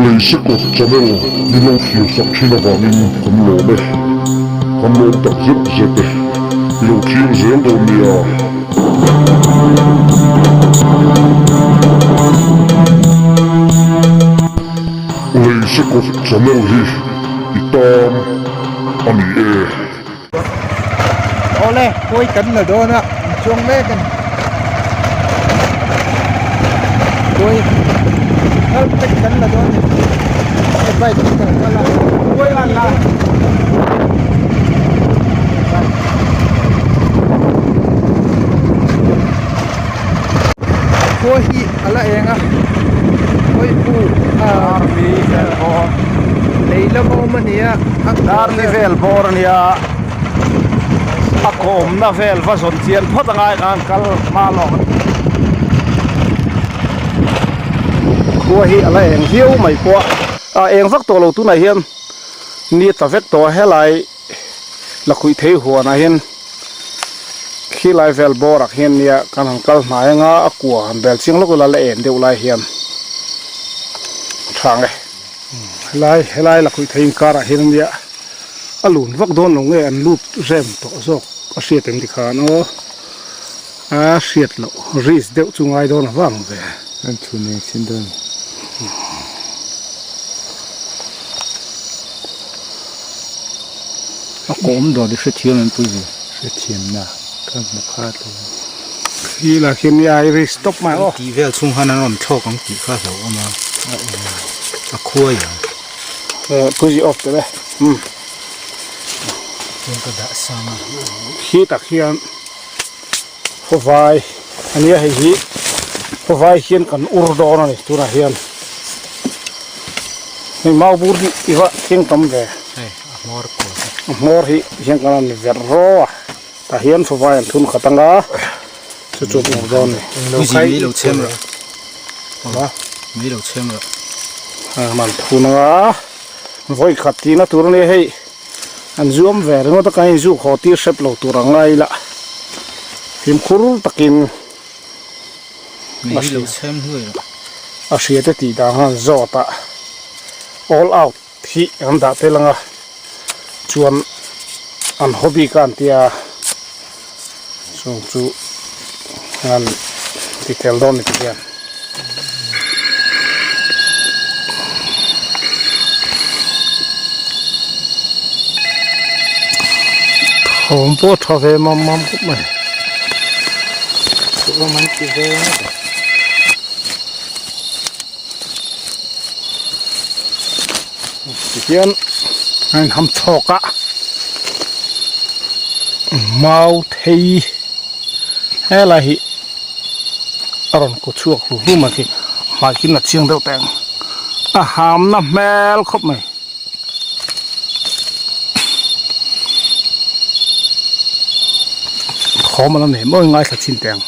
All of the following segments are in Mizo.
Leisekawt channel min lo thlir sak thin avangin kan lawm e. Kan lawm tak zet zet e. I lo thlir zel dawn nia. Leisekawt channel hi i tan a ni e. Awle, khawi kan la dawn a, an chuang mek a ni. Khawi kal pek kan la dawn a ni. Hei bike hi kan kal a, khawi an la. Khawi hi a la eng a, khawi bu a lei lam a awm a ni a. Darli vel bawr a nia a kawmna vel va zawn chian phawt a ngai khan kal hma lawk a ni khua hi a la eng viau mai pawh a a eng vak tawh lo tunah hian ni a tla vek tawh a helai lakhuih thei huanah hian khilai vel bawrah hian nia kan han kal hnai anga a kua han bel chiang lawk ila la en deuh lai hian tha ang e. Helai helai lakhuih thei inkarah hian ania a lun vak dawn lo nge an lut rem tawh zawk a hriat em tikhan aw a hriat loh risk deuh chu ngai dawn avang ve. An chhun eng chin dawn. A kawm dawt i hrethiam em pui ve. Hrethiam na ka hmu khat lo. Khi lah khian nia i risk tawp mai aw. Tih vel chhung khan an rawn thlawk ang tih kha hlauh awm a. A khuai ang. Eh puzi off tawh e. Umm. Chuan ka dah sang a. Khi tak hian khawvai ania hei hi khawvai hian kan ur dawn a ni tunah hian hei mau bur hi i va thleng tam ve. Hei a hmawr kual a. A hmawr hi hian kan han verh raw a. Tah hian fawvai an thun khat anga chu chu an ur dawn a ni. Puzi mai lo chhem rawh. Mai lo chhem rawh. An thun anga vawi khat tihna tur a nia hei an zuam ve ringawt a kan inzuk haw tir hrep lo tur ang ngai ila fimkhur takin Mai lo chhem hnuai rawh. A hria te tih dan khan zawt a all out. Hi an dah tel anga chuan an hobby ka an tia chung chu an ti tel dawn ni ti hian. Thawm pawh a tha ve mam mam khawp mai. Tihian a inham chhawk a mau thei helai hi a rawn ku chhuak hlu hlu mai khi hmai khi a chiang deuh teh ang a hamna hmel khawp mai. Thawm a la nei mawi ngaithla chin teh ang.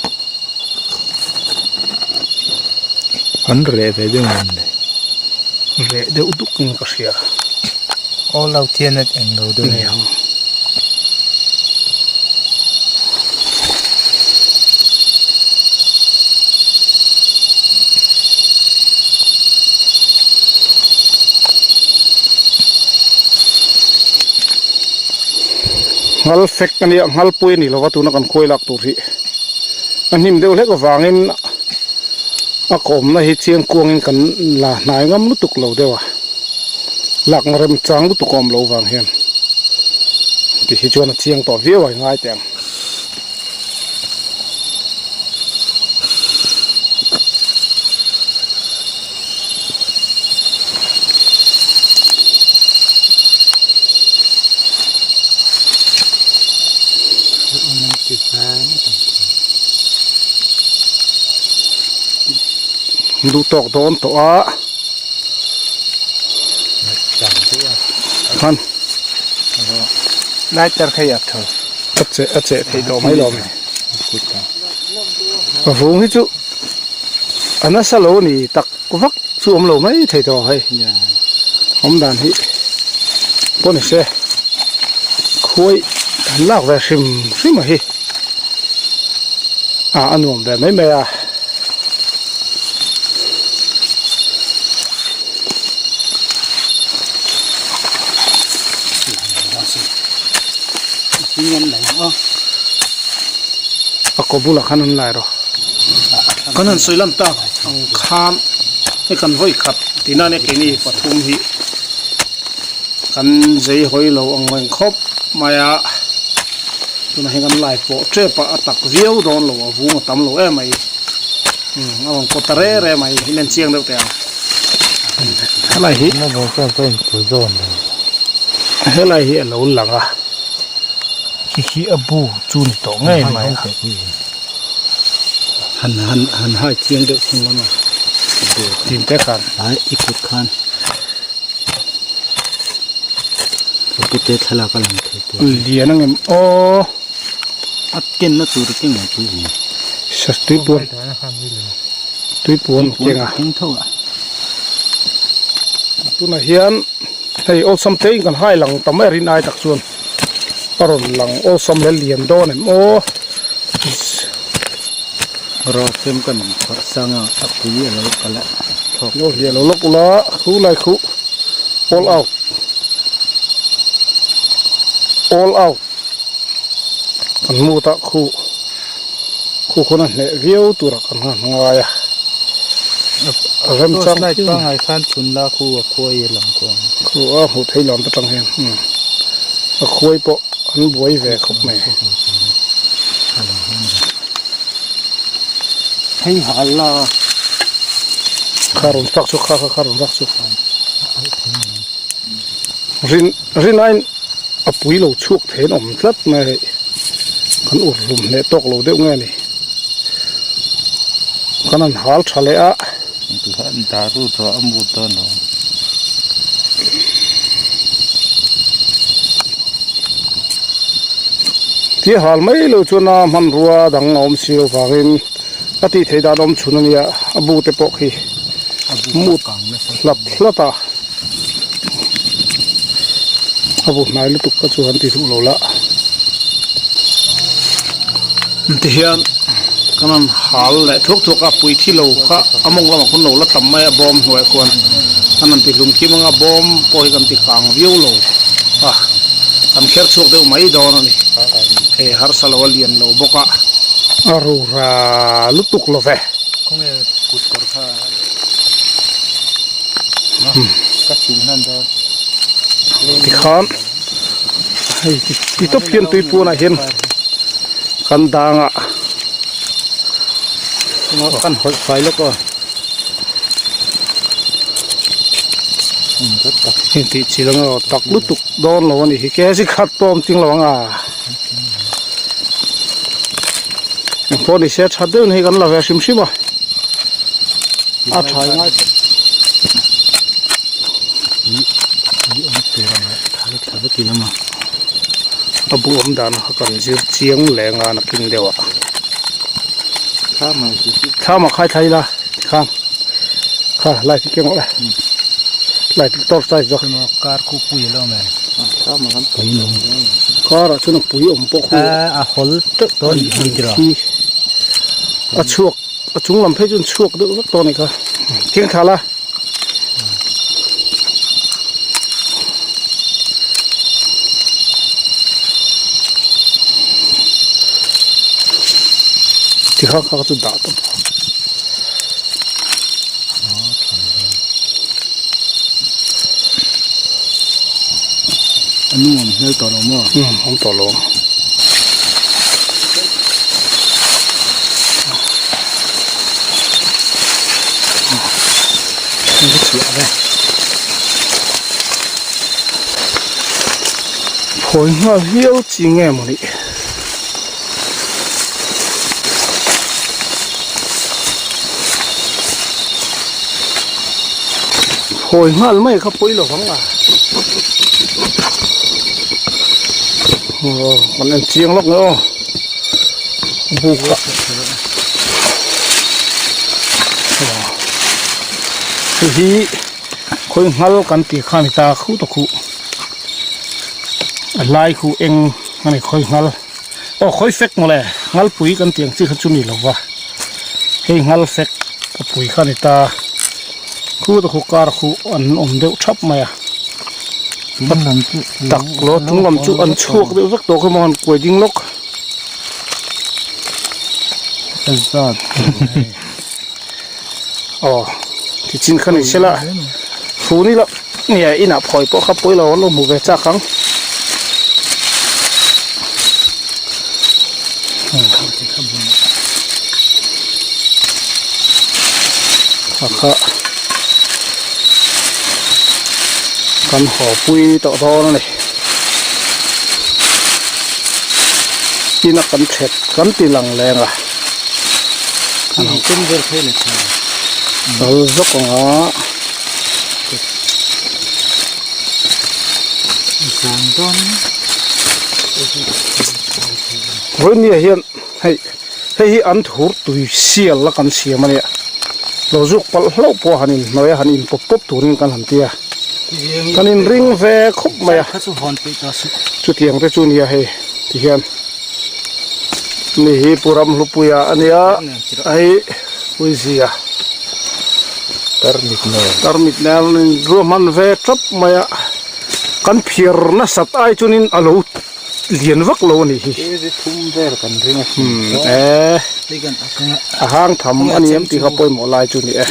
An reh ve deuh ang le. Reh deuh duk in ka hria. All out hian a eng lo deuh ni ang. Ngal fek a nia ngal pui a ni lova tuna kan khuai lak tur hi a hnim deuh hlek avangin a kawmna hi chiang kuangin kan la hnai ngam lutuk lo deuh a lak remchang lutuk a awm loh vang hian ti hi chuan a chiang tawh viau a i ngai teh ang. Duh tawk dawn tawh a han lighter kha i ap tho a che a che theih tawh mai lo a mi vung hi chu a nasa lo a ni tak vak chu awm lo mai thei tawh hei awm dan hi pawh ni se khuai han lak ve hrim hrim a hi ah a nuam ve mai mai a. Engtin nge an lai ang aw? A kaw bulah khan an lai rawh. Kan han sawi lan tak ang khan hei kan vawi khat tihna ania keini pathum hi kan zei hawi lo ang reng khawp mai a tunah hian kan lai pawh tep a a tak viau dawn lo a vung a tam lo em mai umm a rawn kaw ta re re mai in en chiang deuh teh ang helai hi helai hi a lo lang a. Khi khi a bu chu ni tawh ngei mai a. Han han han hai chiang deuh thin lama Tin te khan. Ai i kut khan. A pute thlalak a lang thei tur. Lian ang em aw. A kenna tur te ngei pui ang. Sir tuipuan. Tuipuan keng a. Keng tho a. Tunah hian. Hei awlsam te in kan hai lang ta mai a rin ai tak chuan a rawn lang awlsam leh lian dawn em aw. Ro chem kan phawrh sang a a pui a lo kal a thlawk. Lo hliah lo lawk ula khu lai khu all out all out kan hmu ta khu khu khawn a hneh viau tur ah kan han ngai a. Rem chang Torchlight pangai khan chhun la khu a khuai a lang kuang. Khu a hmuh theih lam te tang hian umm a khuai pawh an buai ve khawp mai. Hei hal la. Kha rawn fak chu kha kha kha rawn fak chu. Rin rin aiin a pui lo chhuak thei an awm tlat mai hei. Kan ur hlum hneh tawk lo deuh nge ni. Kan han hal tha leh a. Ti hal mai lo chuan a hmanrua dang a awm si lo vangin a tih theih dan awm chhun a nia a bu te pawh khi mut hlap hlat a. A bu hnai lutuk kha chu han ti duh lo la tihian kan han hal leh thuak thuak a pui thi lo kha a mawng lamah khawn lo la tam mai a bawm hnuaiah khuan an han ti hlum kim anga bawm pawh hi kan ti kang viau lo a kan kher chhuak deuh mai dawn a ni hei harsa lo a lian lo bawk a a rura lutuk lo ve. Tikhan hei ti tawp hian tui puanah hian kan dang a kan hawlh fai lawk aw heng tih chi lang aw tak lutuk dawn lo a ni hi kg khat pawh a awm ting lo ang a engpawh ni se tha deuhin hei kan la ve hrim hrim a. A tha ngai A bu awm dan kha kan zir chiang leh nga nakin deuh ah thlam ah khai thlai ila tikhan kha light hi keng rawh le light torch light zawk kar ah chuan a pui awm pawh khu a hawl teuh tawh a nih hi a chhuak. A chung lam phei chuan chhuak deuh vek tawh a ni kha thing thla la. Ti kha kha chu dah tawp. A nung awm hmel tawh lo maw? Umm awm tawh lo. Phawi nghal viau chi nge maw ni. Phawi nghal mai kha pawi lo vang a. Aw kan en chiang lawk nge aw buk a hei hi khawi nghal kan tih kha a ni ta khu ta khu a lai khu eng a ni khawi nghal aw khawi fek mawle nghal pui kan tih ang chi kha chu ni lo va hei nghal fek a pui kha a ni ta khu ta khu kar khu an awm deuh thap mai a. Chung lam chu tak lo chung lam chu an chhuak deuh vek tawh kha maw han kuai ding lawk. A zat Aw tichin kha ni sela fun ila nge inah phawi pawh kha pawi lo an lo hmu ve chak ang. Kha kha kan haw pui tawh dawn a ni. Ina kan thet kan ti lang leng a. Kan tum vel phei leh thei. Kal zawk ang a. Zan dawn. Vawinia hian hei hei hi an thur tui sial a kan siam a nia lo zuk palh hlauh pawh a han inhnawih a han in pawp pawp turin kan han ti a kan inring ve khawp mai a chutiang te chu nia hei tihian ni hi Pu Ramhlupuia a nia hei Puizia tarmit nen tarmit nen an inruahman ve tap mai a kan phiar nasat ai chuanin a lo lian vak lo a nih hi. Kg thum vel kan ring a hmm e a hang tham a ni em tih kha pawimawh lai chu ni e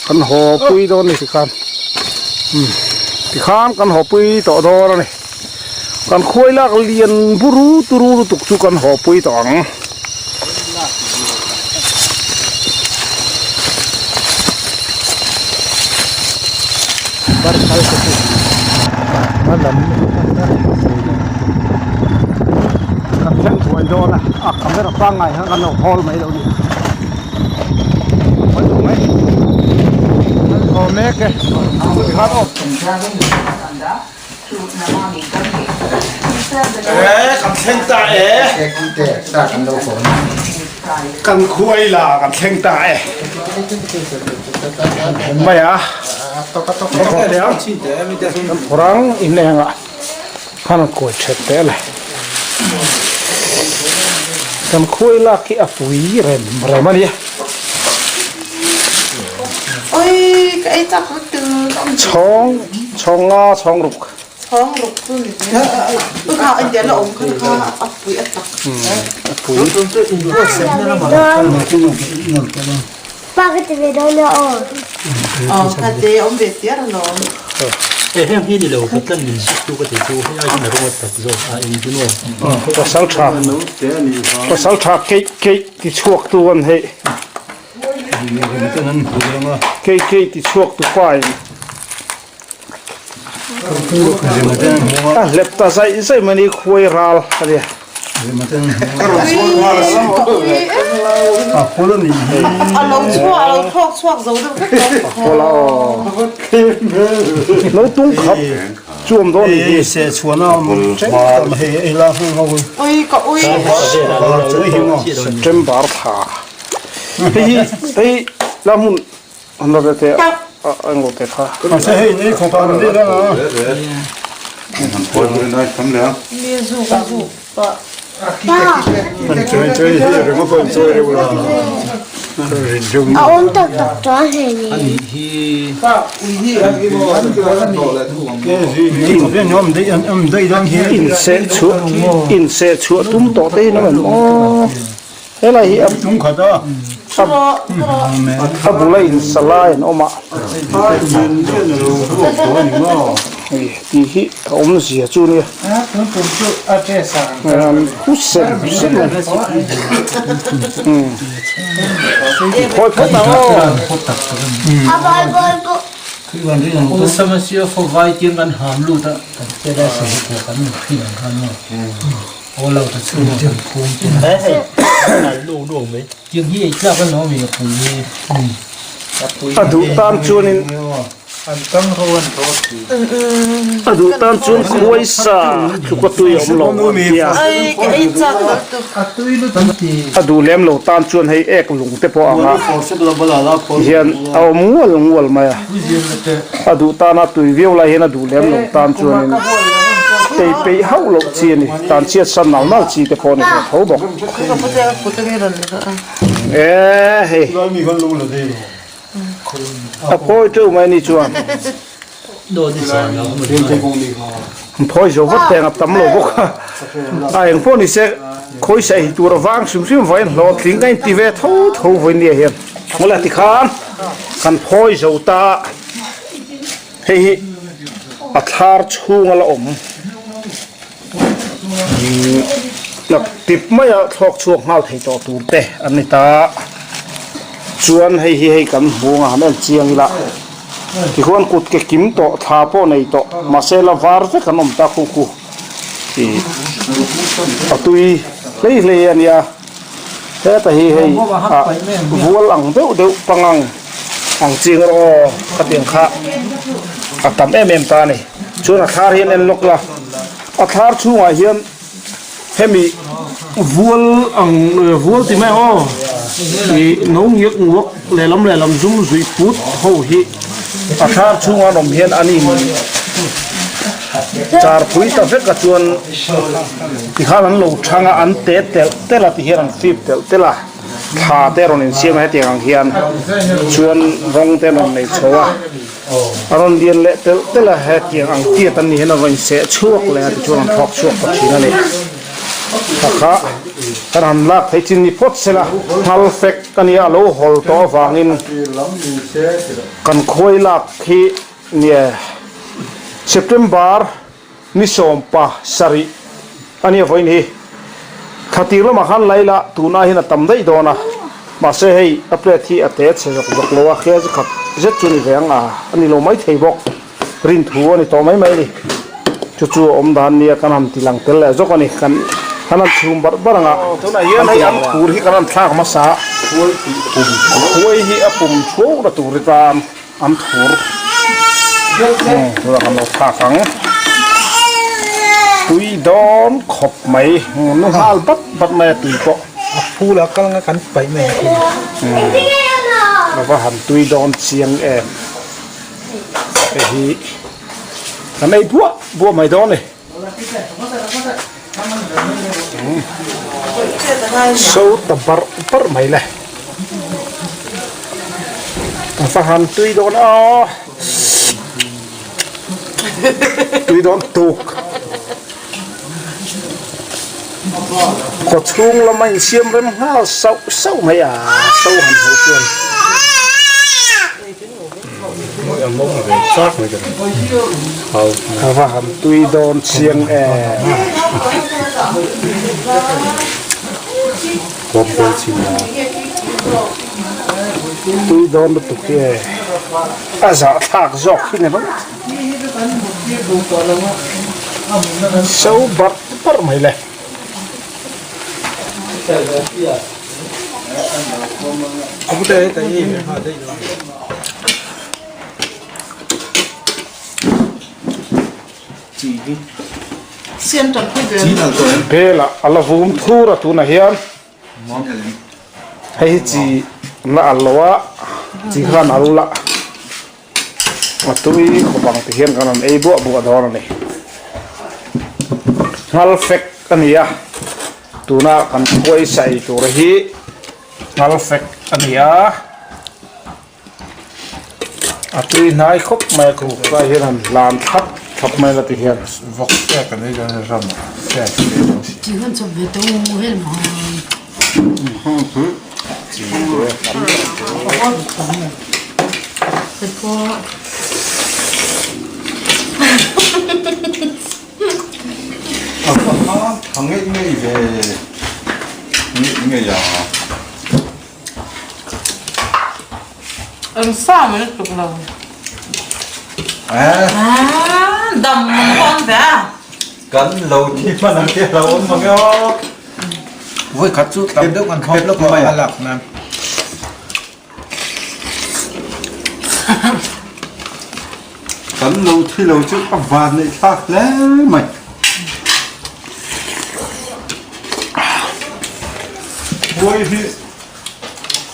kan haw pui dawn a ni tikhan hmm tikhan kan haw pui tawh dawn a ni kan khuai lak lian buru turu lutuk chu kan haw pui tawh ang. Kan thleng thuai dawn a a camera pangngai kha kan lo hawl mai lo ni hawi tawh mai kan haw mek e tikhan aw. E kan thleng ta e kan khuai la kan thleng ta e mai a kan phawrang in engah khan an kawi thet teh le kan khuai lak hi a pui rem rem a nia. Chhawng chhawng nga chhawng ruk. Chhawng ruk chu ni hle. Kha a india la awm kha kha a pui a tak. A pui. Pa ka ti ve dawn a aw. Aw kha te awm ve tiar alawm. E heng hi ni lo patlan min zuk tu ka ti chu hei ai hian a rawng a tak zawk a eng chu maw. Pasal tha pasal tha keih keih ti chhuak tu an hei. Kei kei ti chhuak tu pa in a hlep ta zaih zaih mai ni khuai ral a nia. Lo tung khap chu awm dawn ni hi. September thla. Hei hi hei la hmun an la te a englo te kha. Hei nei khawp an ni la. A awm tak tak chuan hei ni. In seh chhuah in seh chhuah tum tawh te hi an awm aw. Helai hi a a bula in sa lai an awm a hei tih hi a awmzia chu nia hu sen sen mai khawi phawt ang aw. A duh tan chuanin a duh tan chuan khuai sa tluk a tui a awm lo an ti a. A duh lem lo tan chuan hei ek lung te pawh ang a tihian a awm ngual ngual mai a. A duh tana tui viau lai hian a duh lem lo tan chuanin tei peih hauh loh chi a ni. Tan chhiat san nal nal chi te pawh a ni ve tho bawk. E hei a pawi teuh mai ni chuan. An phawi zo vat teng a tam lo bawk a, a eng pawh ni se khawi saih hi tur a vang hrim hrim vawiin hlawhtling ka inti ve tho tho vawiin nia hian mawle tikhan kan phawi zo ta hei hi a thlar chhunga la awm nak tip maia thlawk chhuak nghal thei tawh tur te an ni ta chuan hei hi hei kan hmu anga han en chiang ila. Tichuan kut ke kim tawh thla pawh nei tawh mahse la var vek an awm ta khu khu ih a tui hlei hlei a nia heta hi hei ah vual ang deuh deuh pangang ang ching erawh aw khatiang kha a tam em em ta a ni chuan a thlar hian en lawk la a thlar chhungah hian. Hemi vual ang vual ti mai aw ih no ngiak nguak lehlam lehlam zum zui put ho hi a thlar chhunga an awm hian an in char pui ta vek a chuan tikhan an lo thang a an te telh telh a ti hian an fip telh telh a thla te a rawn insiam a hetiang ang hian chuan rawng te an rawn nei chho a. A rawn lian leh telh telh a, hetiang ang tiat an nih hian a rawn seh chhuak leh a tichuan an thawk chhuak ta thin a ni. Kha kha kan han lak theih chin ni phawt se la, nghal fek a nia a lo hawl tawh avangin kan khuai lak hi nia September ni 17 a nia vawiin hi thla tir lamah khan la ila tun ah hian a tam daih dawn a mahse hei a plate hi a te chhe zawk zawk lo a khelh khat zet chu ni ve ang a a ni lo mai thei bawk rin thu a ni tawh mai mai a ni chu chu a awm dan nia kan han ti lang tel leh zawk a ni kan kan han chhum barh barh ang a tunah hian hei an thur hi kan han thlak hmasa khuai hi a pum thuau na tur hi tan. An thur tunah kan lo thlak ang tui dawn khawp mai nu nghal bat bat mai a tui pawh a phul a kal nga kan paih mai a va han tui dawn chiang em hei hi kan ei buah buah mai dawn a ni So ta barh barh mai le a va han tui dawn a tui dawn tuk kawchhung lama insiam rem nghal sauh sauh mai a so han hmuh chuan. A va han tui dawn chiang em. Tui dawn lutuk hi e. A zahthlak zawk hi ni rawh. So barh barh mai le. Bela a la vum thur a tunah hian hei hi chi la al lo a chi khan al la a tui khawp ang ti hian kan rawn ei buah buah dawn a ni nghal fek a ni a tuna kan khuai sai tur hi nghal fek a ni a. A tui hnai khawp mai a khup lai hian han hlan thlap thlap mai la ti hian. Vawk se kan ei dawn ram se Thang ngei ve ngei a. Eng sa mai lutuk lo. Dam an awm ve a. Kan lo thi hman ang te lo awm ang aw. Voi khat chu tam deuh kan thawp lawk a lak nan. Kan lo thi lo chu a van neih thlak hle mai. Khuai hi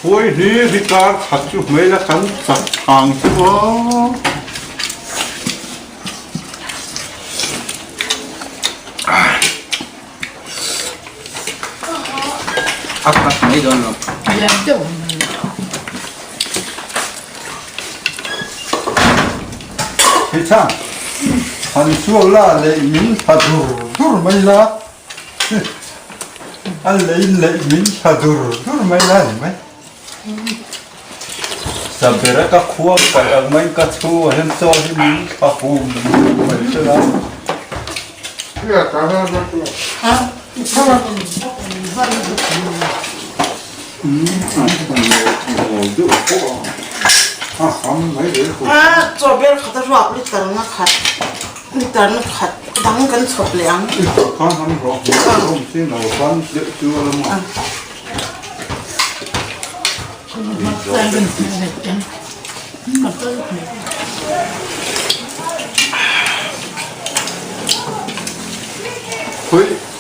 khuai hi hi kar khat chu hmel a kan chak thang chu aw. A khat mai dawn lo. Theichhang, han suak la leh min thla dur dur mai la, a lei leh min thla dur dur mai la ni mai. Sabera ka khuang paih ang maiin ka chhu ah hian chaw hi min thla hum mai se la. Chaw ber khat a ruak liter na khat liter na khat dang kan chhawp leh ang.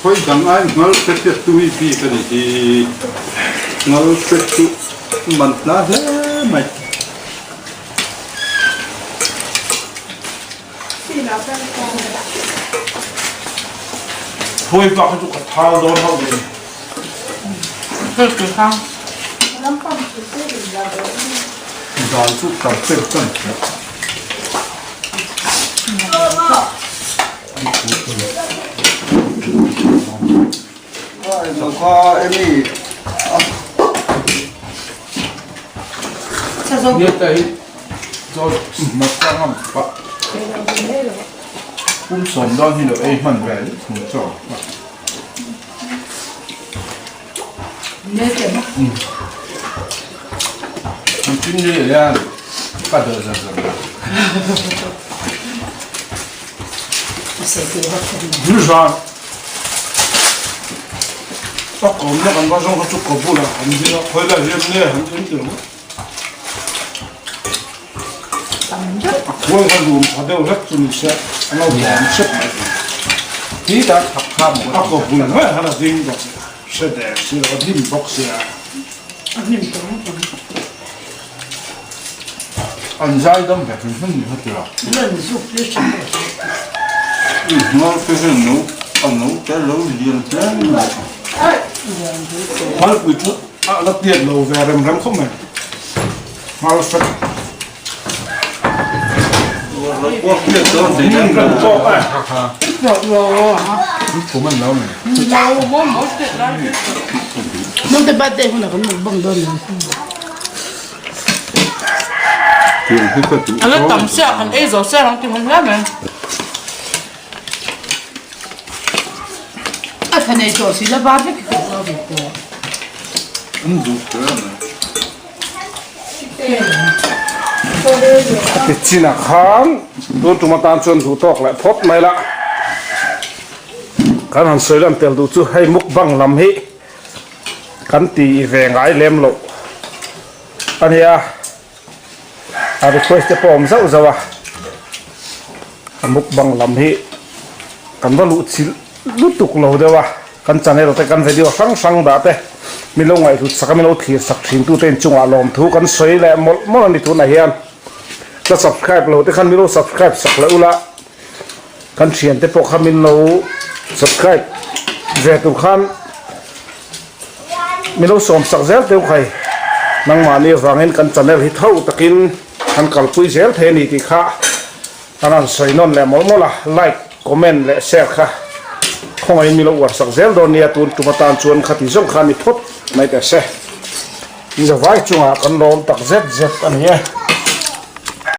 Khawi dang ai ngal hre hriat tui bik a ni hi. Ngal hre chu man hla hle mai. Khawi bak hi chu ka thal dawn hauh lo ni. Dan chu tam pek tan kher. Nizan a kawmna kan va zawng kha chu ka bulah an ding a, khawi lai hian nge han en teh ang a khuai kha lum tha deuh hlek chu ni se a lo bawm hrep mai a kaw bul mai khan a ding bawk hre der si lo a hnim bawk sia. An zai dam ve hrim hrim ni kha tira. Ngal te hian no a no te lo lian hle mai. Ngalpui chu a la tiat lo ve rem rem khawp mai. Ngal fek. Ala tam sia kan ei zo sia rang ti hman hle mai. A tha nei tawh si la var vek hi ka ve tawh. Ti chinah khan tun tum atan chuan duh tawk leh phawt mai la. Kan han sawi lan tel duh chu hei mukbang lam hi kan ti ve ngai lem loh a nia. A request te pawh a awm zauh zauh a, a mukbang lam hi kan va luh chilh lutuk lo deuh a, kan channel te kan video hrang hrang dah te min lo ngaihhlut sak a min lo thlir sak thin tu te inchungah lawmthu kan sawi leh mawlh mawlh a ni tunah hian ka subscribe lo te khan min lo subscribe sak leh ula kan thiante pawh kha min lo subscribe ve tur khan Min lo sawm sak zel teuh khai. Nangmahni avangin kan channel hi tho takin kan kalpui zel thei a ni tih kha an rawn sawi nawn leh mawlh mawlh a, like, comment leh share kha khawngaihin min lo uar sak zel dawn nia tun tum atan chuan khati zawng kha ni phawt mai teh se. Zavai chungah kan lawm tak zet zet a ni e.